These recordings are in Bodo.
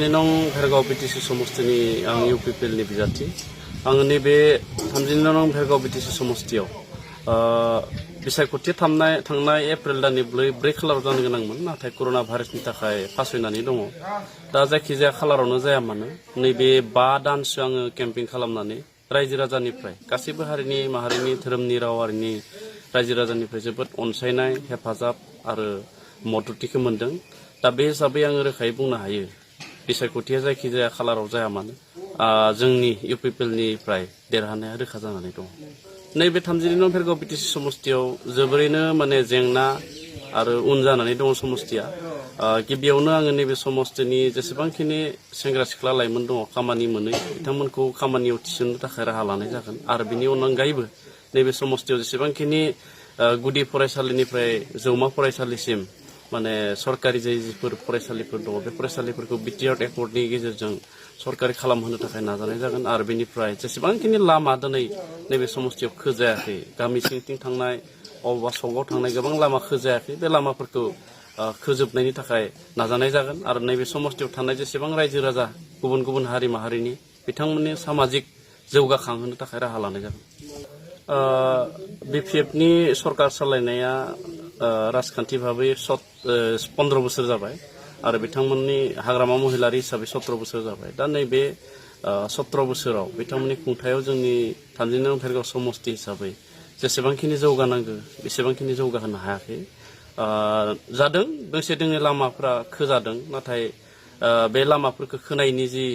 32 नं भेरगाव BTC समस्तिनि आं UPPLनि बिजाथि आं नैबे 32 नं भेरगाव BTC समस्तियाव बिसायख'थि थांनाय एप्रिल दाननि 4 खालाराव जानो गोनांमोन नाथाय कर'ना भाइरासनि थाखाय फासयनानै दङ दा जायखिजाया खालारावनो जाया मानो नैबे 5 दानसो आङो केम्पिं खालामनानै रायजो राजानिफ्राय गासैबो हारिनि माहारिनि धोरोमनि रावारिनि रायजो राजानिफ्राय जोबोद अनसायनाय हेफाजाब आरो मददथिखौ मोनदों दा बे हिसाबै आङो रोखायै बुंनो हायो बिसायख'थिया जायखिजाया खालाराव जाया मानो जोंनि UPPLनिफ्राय देरहानाया रोखा जानानै दं नैबे 32 नं भेरगाव BTC समस्तियाव जोबोरैनो माने जेंना आरो उन जानानै दङ समस्तिया गिबियावनो आङो नैबे समस्तिनि जेसेबांखिनि सेंग्रा सिख्ला लाइमोन दङ खामानि मोनै बिथांमोनखौ खामानियाव थिसननो थाखाय राहा लानाय जागोन आरो बिनि अनगायैबो नैबे समस्तियाव जेसेबांखिनि गुदि फरायसालिनिफ्राय जौमा फरायसालिसिम माने सरकारि जिफोर फरायसालिफोर दङ बे फरायसालिफोरखौ BTR एकर्डनि गेजेरजों सरकारि खालामहोनो थाखाय नाजानाय जागोन आरो बेनिफ्राय जेसेबांखिनि लामा दिनै नैबे समस्तियाव खोजायाखै गामि सिंथिं थांनाय अबेबा सगाव थांनाय गोबां लामा खोजायाखै बे लामाफोरखौ खोजोबनायनि थाखाय नाजानाय जागोन आरो नैबे समस्तियाव थानाय जेसेबां रायजो राजा गुबुन गुबुन हारि माहारिनि बिथांमोननि सामाजिक जौगाखांहोनो थाखाय राहा लानाय जागोन BPFनि सरकार सालायनाया राजखान्थि भाबै 15 बोसोर जाबाय आरो बिथांमोननि हाग्रामा महिलारि हिसाबै 17 बोसोर जाबाय दा नैबे 17 बोसोराव बिथांमोननि खुंथायाव जोंनि 32 नं भेरगाव समस्ति हिसाबै जेसेबांखिनि जौगानांगौ बेसेबांखिनि जौगाहोनो हायाखै जादों दोंसे दोंनै लामाफोरा खोजादों नाथाय बे लामाफोरखौ खोनायनि जि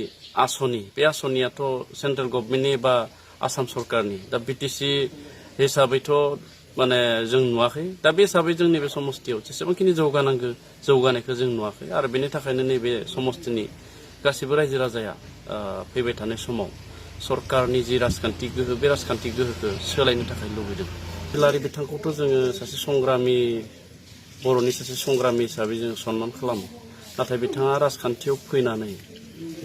आसनि बे आसनियाथ' सेन्ट्रेल गभर्नमेन्टनि बा आसाम सरकारनि दा BTC हिसाबैथ' माने जों नुवाखै दा बे हिसाबै जोंनि बे समस्तियाव जेसेबांखिनि जौगानांगौ जौगानायखौ जों नुवाखै आरो बेनि थाखायनो नैबे समस्तिनि गासैबो रायजो राजाया फैबाय थानाय समाव सरकारनि जि राजखान्थि गोहो बे राजखान्थि गोहोखौ सोलायनो थाखाय लुबैदों हिलारि बिथांखौथ' जोङो सासे संग्रामि बर'नि सासे संग्रामि हिसाबै जों सनमान खालामो नाथाय बिथाङा राजखान्थियाव फैनानै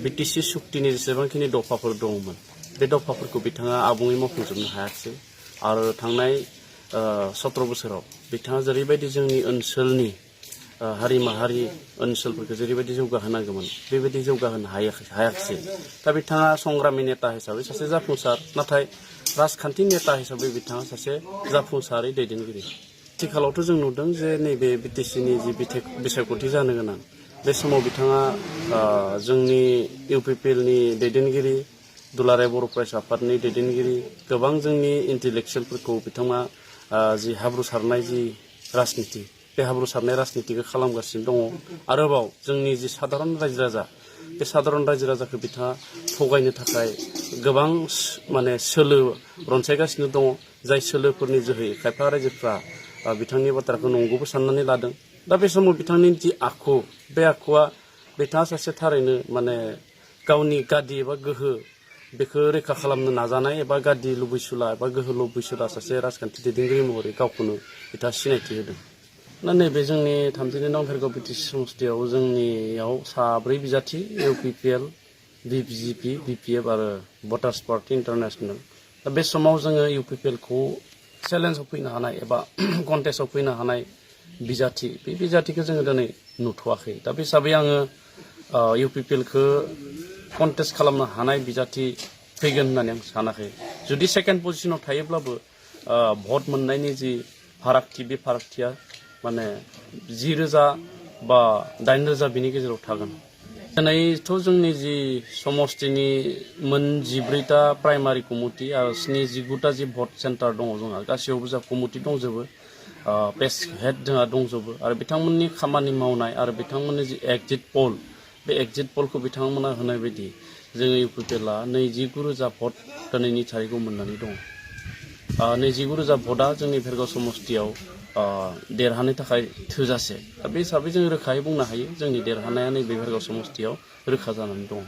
BTC सुक्तिनि जेसेबांखिनि दफाफोर दङमोन बे दफाफोरखौ बिथाङा आबुङै मावफुंजोबनो हायाखिसै आरो थांनाय 17 बोसोराव बिथाङा जेरैबायदि जोंनि ओनसोलनि हारि माहारि ओनसोलफोरखौ जेरैबायदि जौगाहोनांगौमोन बेबायदि जौगाहोनो हायाखिसै दा बिथाङा संग्रामि नेता हिसाबै सासे जाफुंसार नाथाय राजखान्थि नेता हिसाबै बिथाङा सासे जाफुंसारै दैदेनगिरि आथिखालावथ' जों नुदों जे नैबे BTCनि जि बिसायख'थि जानो गोनां बे समाव बिथाङा जोंनि UPPLनि दैदेनगिरि दुलाराय बर' फरायसा आफादनि दैदेनगिरि गोबां जोंनि इन्टेलेक्सुयेलफोरखौ बिथाङा जि हाब्रु सारनाय जि राजनिति बे हाब्रु सारनाय राजनितिखौ खालामगासिनो दङ आरोबाव जोंनि जि साधारन रायजो राजा बे साधारन रायजो राजाखौ बिथाङा थगायनो थाखाय गोबां माने सोलो रनसायगासिनो दङ जाय सोलोफोरनि जोहै खायफा रायजोफ्रा बिथांनि बाथ्राखौ नंगौबो साननानै लादों दा बे समाव बिथांनि जि आखु बे आखुआ बिथाङा सासे थारैनो माने गावनि गादि एबा गोहो बेखौ रैखा खालामनो नाजानाय एबा गादि लुबैसुला एबा गोहो लुबैसुला सासे राजखान्थि दैदेनगिरि महरै गावखौनो बिथाङा सिनायथि होदों दा नैबे जोंनि 32 नं भेरगाव BTC समस्तियाव जोंनियाव 4 बिजाथि UPPL BJP BPF आरो भटार्स पार्टी इन्टारनेशनेल दा बे समाव जोङो UPPLखौ चेलेन्जआव फैनो हानाय एबा कन्टेस्टआव फैनो हानाय बिजाथि बे बिजाथिखौ जोङो दिनै नुथ'वाखै दा बे हिसाबै आङो UPPLखौ कन्टेस्ट खालामनो हानाय बिजाथि फैगोन होननानै आं सानाखै जुदि सेकेन्ड पजिशनाव थायोब्लाबो भट मोननायनि जि फारागथि बे फारागथिया माने 10,000 बा 8,000 बिनि गेजेराव थागोन दिनैथ' जोंनि जि समस्तिनि मोन 14टा प्राइमारि कमिटि आरो 79टा जि भट सेन्टार दङ जोंहा गासैयावबो जा कमिटि दंजोबो पेज हेड जोंहा दंजोबो आरो बिथांमोननि खामानि मावनाय आरो बिथांमोननि जि एक्जिट पल बे एक्जिट पलखौ बिथांमोना होनाय बायदि जोङो UPPLआ 29,000 भट दिनैनि थारिखआव मोननानै दङ 29,000 भटआ जोंनि भेरगाव समस्तियाव देरहानो थाखाय थोजासे दा बे हिसाबै जों रोखायै बुंनो हायो जोंनि देरहानाया नैबे भेरगाव समस्तियाव रोखा जानानै दङ